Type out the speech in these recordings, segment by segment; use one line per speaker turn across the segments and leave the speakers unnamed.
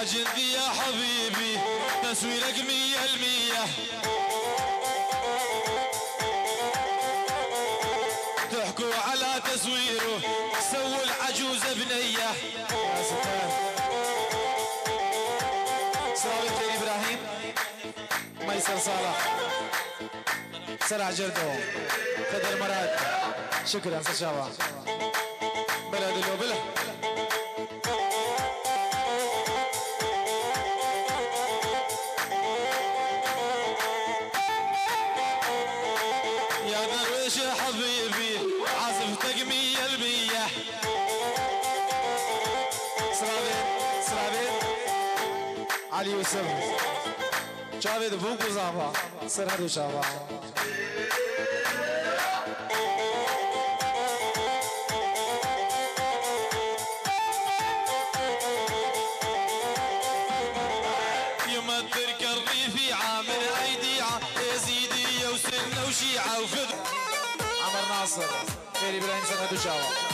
جندي يا حبيبي تصويرك 100%. تحكوا على تصويره سووا العجوزة بنية. يا ستار سراوي خير إبراهيم ميسر صالح سرع جردو فدر مراد شكرا سشاوة بلد اللوبلة يا درويش يا حبيبي عزفتك 100%. سرابيت علي يوسف جاوید بوق وزعفا سرهد وشافا يما تذكرني في عامل ايدي يزيدي وسنة وشيعة وفضل عمر ناصر خير ابراهيم سرهد وشافا.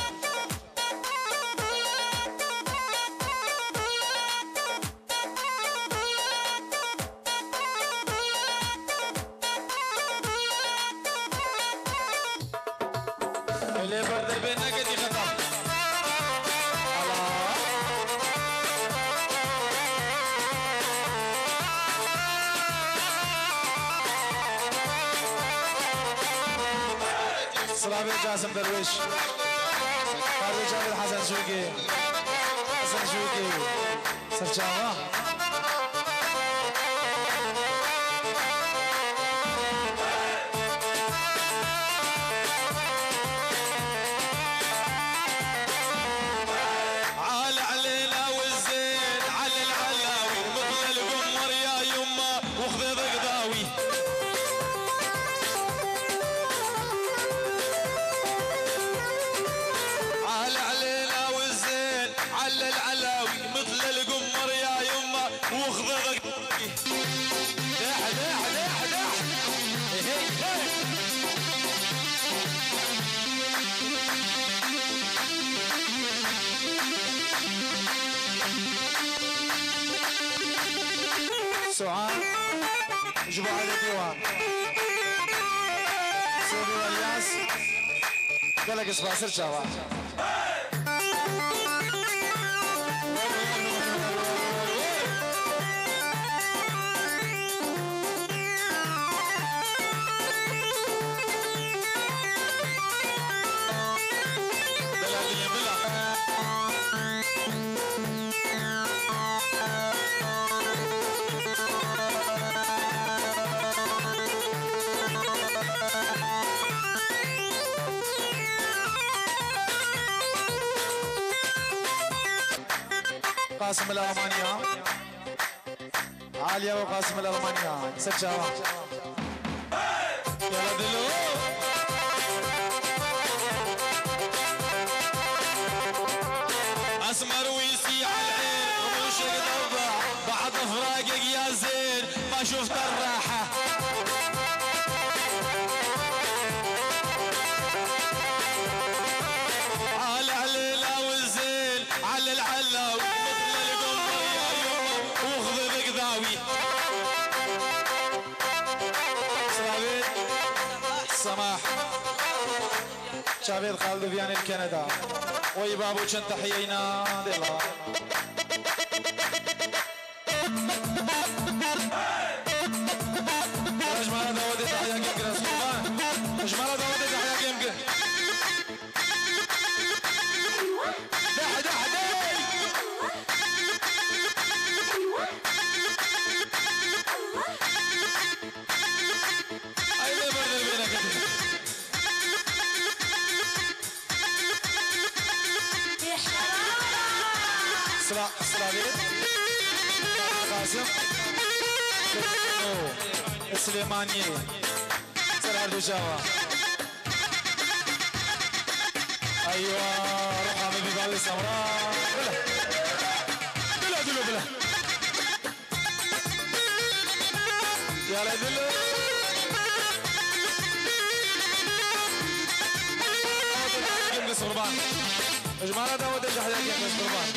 اللي بردر بيننا قد يخطر صلابي جاسم درويش قالوا جابر حسن شوقي حسن شوقي سرجاوة سعاد جبوا على الديوان سوري والياس قالك اسمع سر شاوا قاسم الألمانيا عالية وقاسم الألمانيا سجاوة يلا دلو أسمر ويسي على العين ومشق ضبع بعد فراقك يا زين ما شفت الراحة على عليلة والزين على العلاوي سماح شابير خالد فيان الكندا ويبابو كان تحيينا ديلا اجمال داودي تحيا جيمك رسولان اجمال داودي تحيا جيمك سليماني سرعة وشاوة ايوه روح عمي ببالي السمراء بلا دلو بلا يلا دلو جيم قربان اجمالا داود الجحية جيم قربان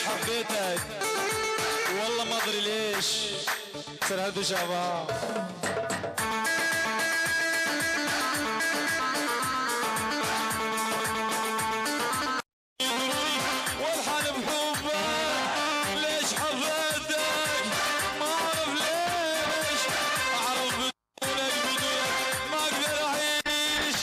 حبيتك والله ما ادري ليش صار هدو شباب والحان بحبك ليش حبيتك ما اعرف ليش اعرف بدونك ما اقدر اعيش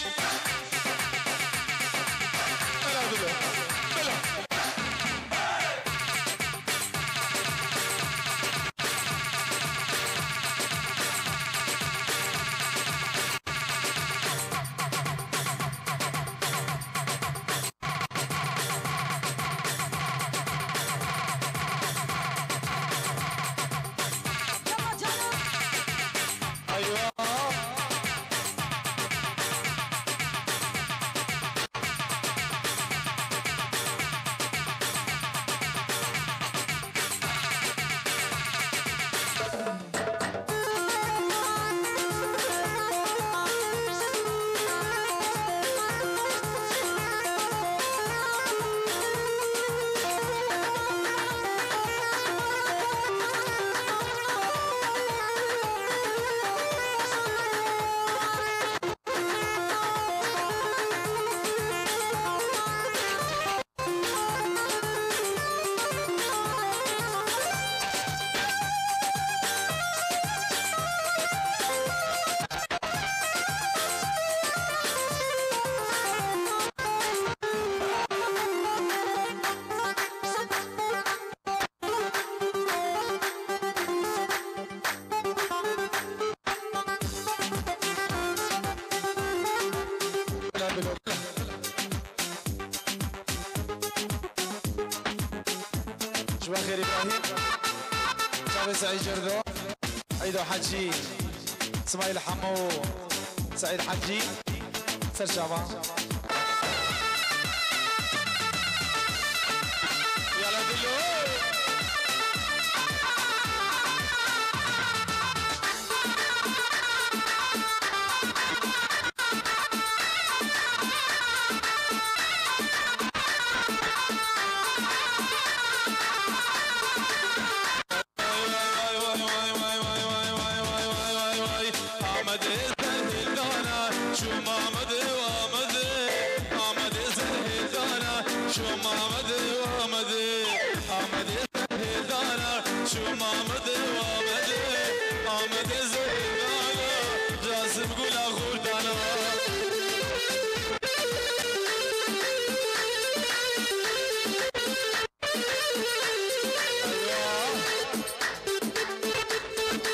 شباب خير ابراهيم شباب سعيد جردو عيدو حجي اسماعيل حمو سعيد حجي سر شباب يلا دلو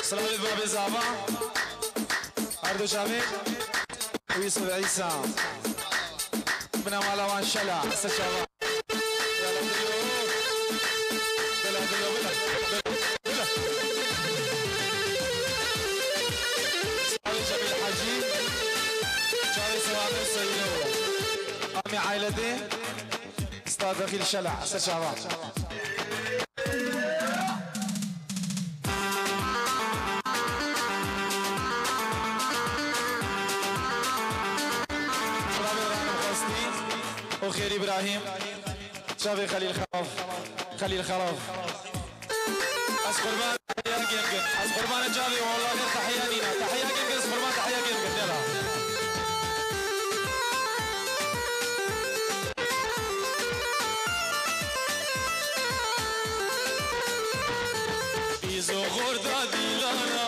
سلام بابي زابا أردو شامي ويوسف عيسى بنا مالوان شلا هسه شباب يلا دلو بلا سلام جميل حجي شاري سوامي سيلو أمي عائلتي استاذ دخيل شلا هسه شباب وخير ابراهيم شافي خليل خروف از قربان تحيه جنجن از قربان جافي والله غير تحيه لينا تحيه جنجن از قربان تحيه جنجن يلا بيزو غردا ديلانا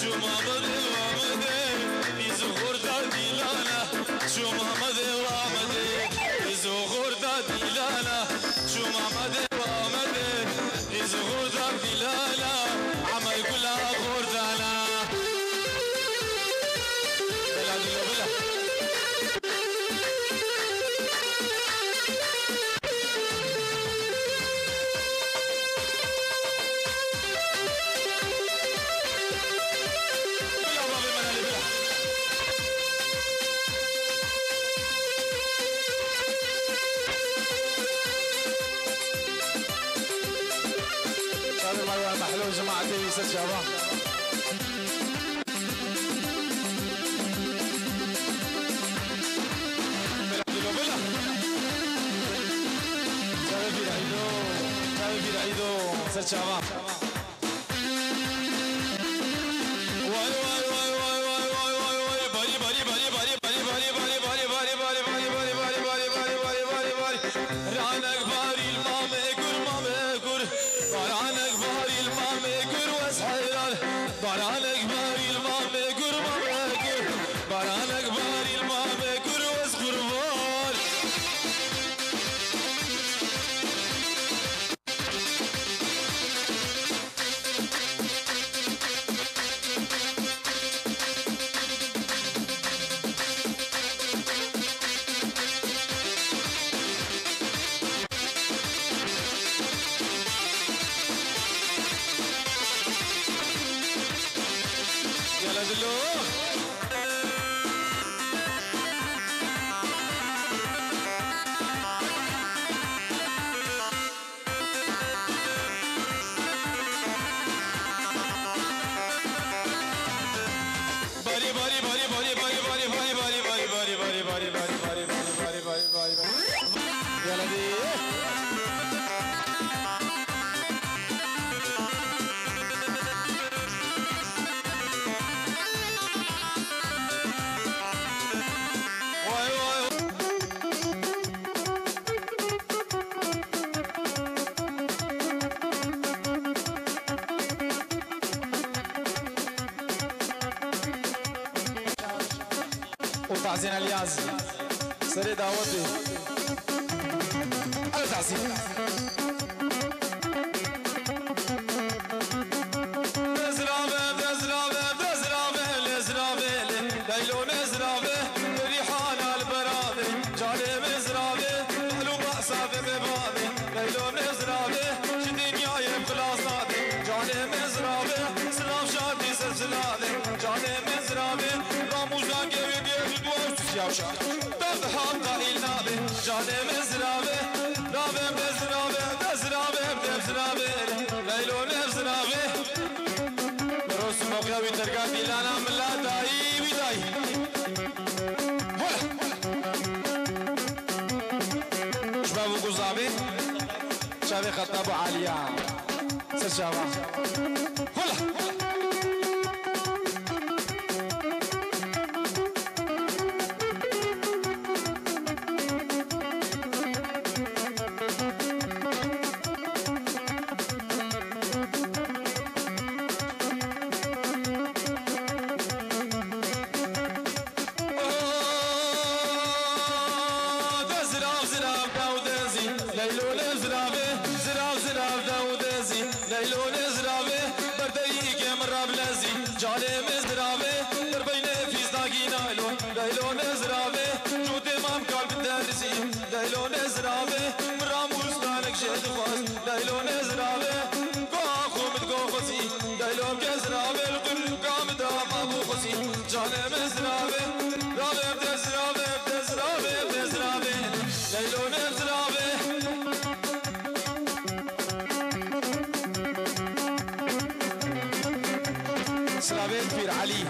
شو محمد وامده بيزو غردا ديلانا شو محمد وامده بيزو غردا ديلانا شو سجابة بلا بلا شابي في العيدو شابي في العيدو سجابة وتعزين الياز سري دعوتي على تعزين ليلو نزرابه ريحان البرابه جالي مزرابه قلوب أصابه ببابه ليلو نزرابه شدنيا يبخلاصاته جالي مزرابه سلام شادي سلسلاته جالي مزرابه راموزان قوي دير دوش يوشا درد حاطة إلنابه جالي مزرابه رابه مزرابه دزرابه بدزرابه ليلو نزرابه بروس موقعوي ترقاتي لانا ملا داي بداي هلا شباب وقزابي شابي خطاب عالية سجابة هلا ليلو نزرابه مراموس دانك جد خواست ليلو نزرابه قاخو متقوخسي ليلو كزرابه القل قام دام ابو خسي جانم زرابه رابه بدزرابه بدزرابه بدزرابه ليلو نزرابه سلابه كبير علي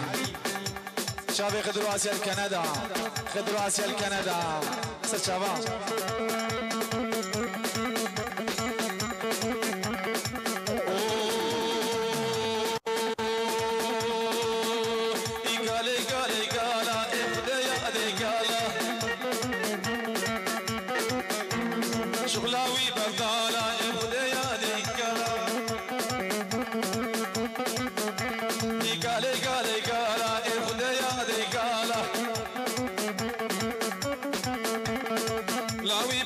شابي خدروا اسيا الكندا خدروا اسيا الكندا سر شابا شغلاوي بغدالا ابديا ديكالا ديكالي كالي كالا ابديا ديكالا لاوي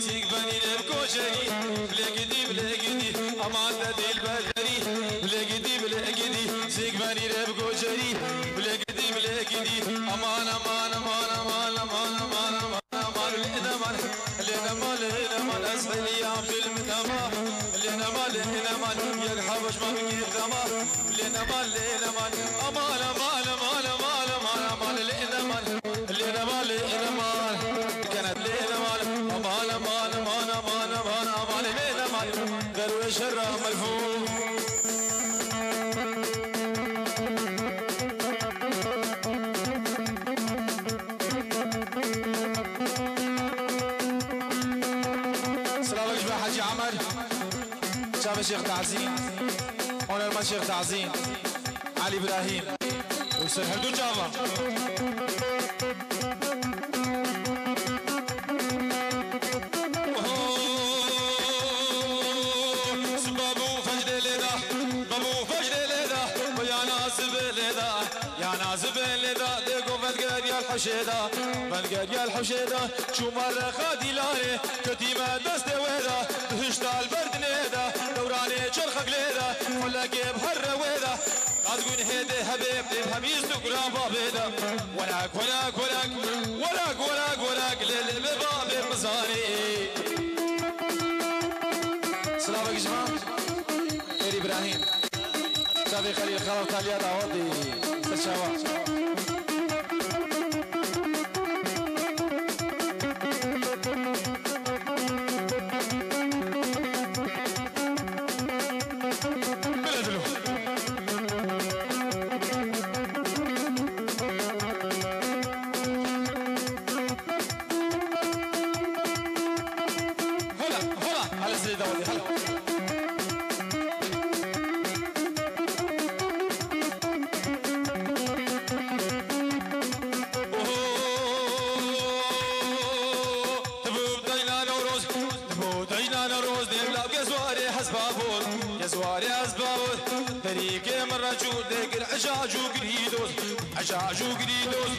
زيك بني الكوشري بلقدي بلقدي امان دي البدري بلقدي بلقدي زيك بني الكوشري بلقدي بلقدي امان امان امان امان امان امان امان الانمان الانمان الانمان اسهل ايام في المنامه الانمان الانمان يرحبش ما بقي الثمار الانمان الانمان امان امان امان امان امان امان الانمان الانمان الانمان كانت الانمان امان امان امان امان امان امان الانمان درويش الرام الفوق حاجي عمر شاف الشيخ تعزين هون الما الشيخ تعزين علي ابراهيم ويصير حدود جافا بابو فجر ليدا بابو فجر ليدا ويا ناس بليدا يا ناس بليدا ديكو فنقر يا الحشيدا فنقر يا الحشيدا شو مرة خادي لاري كتيمة دست ويدا هشتا البرد نيدا دوراني شرخك ليدا ولا جيب حر ويدا تقول هيدي حبيبتي بحبيز تقرا بابيدا ولاك ولاك ولاك ولاك ولاك ولاك للبابي مزاري سلام عليكم جماعة خير إبراهيم شافي خليل خلاو تاليا داودي سشاوا عجاج وقريدوس عجاج وقريدوس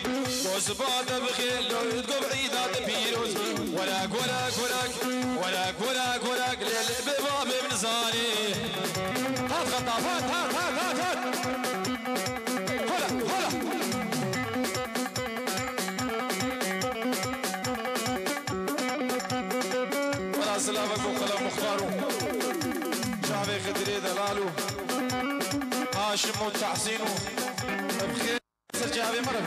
دوس بعد بخيل لو تقو بعيدة تبيروس ولاك ولاك ولاك ولاك ولاك ولاك للبابا من زاني هات خطافات هات هات هات هات هلا هلا ولا سلامك وقلم مختارو شعبي خدري دلالو هاشم وتحسين بخير سجابي مرة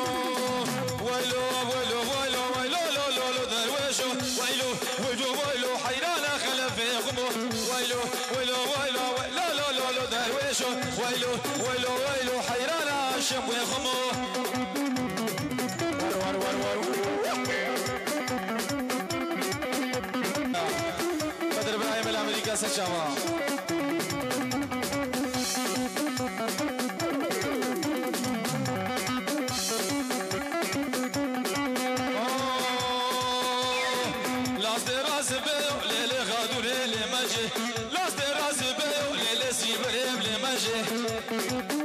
ويلو ويلو ويلو ويلو لو لو لو درويشو ويلو ويلو ويلو حيرانا خلف في غمو ويلو ويلو ويلو لا لا لا لو درويشو ويلو ويلو ويلو حيرانا شم وغمو بدر ابراهيم الامريكا سجاوا لاس راس بيو ليلي غادو ليلي ماجي لاس راس بيو ليلي سيبريم لي ماجي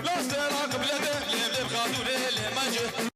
لا استراق بلده ليه خاطر ليه ماجي